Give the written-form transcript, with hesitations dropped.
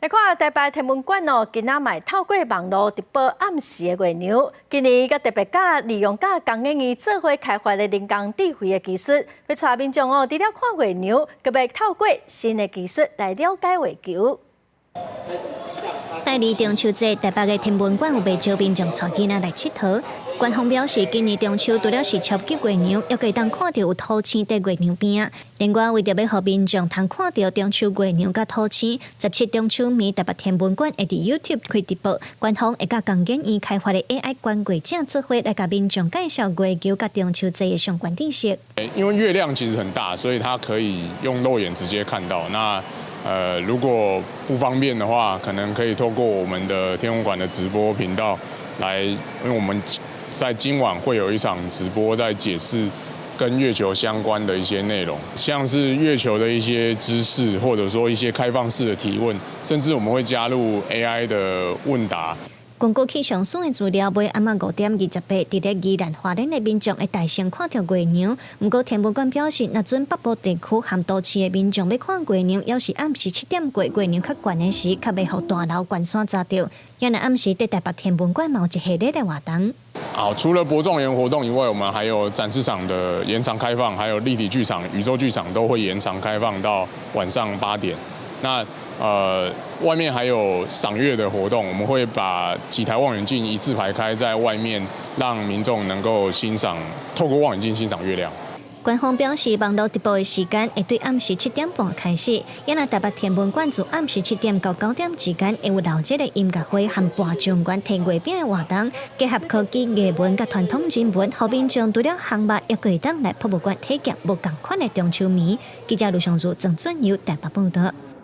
來看台北天文館哦，今仔嘛透過網路直播暗時的月娘。今年閣特別佮利用佮工研院做伙開發的人工智慧的技術，欲帶民眾哦，除了看月娘，閣欲透過新的技術來了解月球。拜二中秋節，台北的天文館有袂少民眾帶囡仔來𨑨迌。官方表示，今年中秋除了是超級月娘，猶閣會當看著有土星佇月娘邊仔。另外，為著欲予民眾通看著中秋月娘佮土星，17中秋暝台北天文館會佇 YouTube 開直播，官方會佮工研院開發的 AI 觀月者做伙來共民眾介紹月球佮中秋節的相關知識。因為月亮其實很大，所以它可以用肉眼直接看到。那如果不方便的話，可能可以透過我們的天文館的直播頻道來，因為我們在今晚會有一場直播，在解釋跟月球相關的一些內容，像是月球的一些知識，或者說一些開放式的提問，甚至我們會加入 AI 的問答。根據氣象署的資料，尾暗仔5點28，佇咧宜蘭花蓮的民眾會大聲看著月娘。毋過天文館表示，若準北部地區和都市的民眾欲看月娘，猶是暗時7點過月娘較懸的時，較袂予大樓關山閘著。也若暗時佇台北天文館嘛有一系列的活動。好，除了博狀元活動以外，我們還有展示場的延長開放，還有立體劇場、宇宙劇場都會延長開放到晚上8點。那外面還有賞月的活動，我們會把幾台望遠鏡一字排開在外面，讓民眾能夠欣賞，透過望遠鏡欣賞月亮。官方表示，網路直播的時間會對暗時7點半開始，也若台北天文館自暗時7點到9點之間，會有鬧熱的音樂會和博狀元提月餅的活動，結合科技藝文佮傳統人文，予民眾除了烘肉，猶閣會當來博物館體驗無仝款的中秋暝。記者盧尚如、鄭俊友台北報導。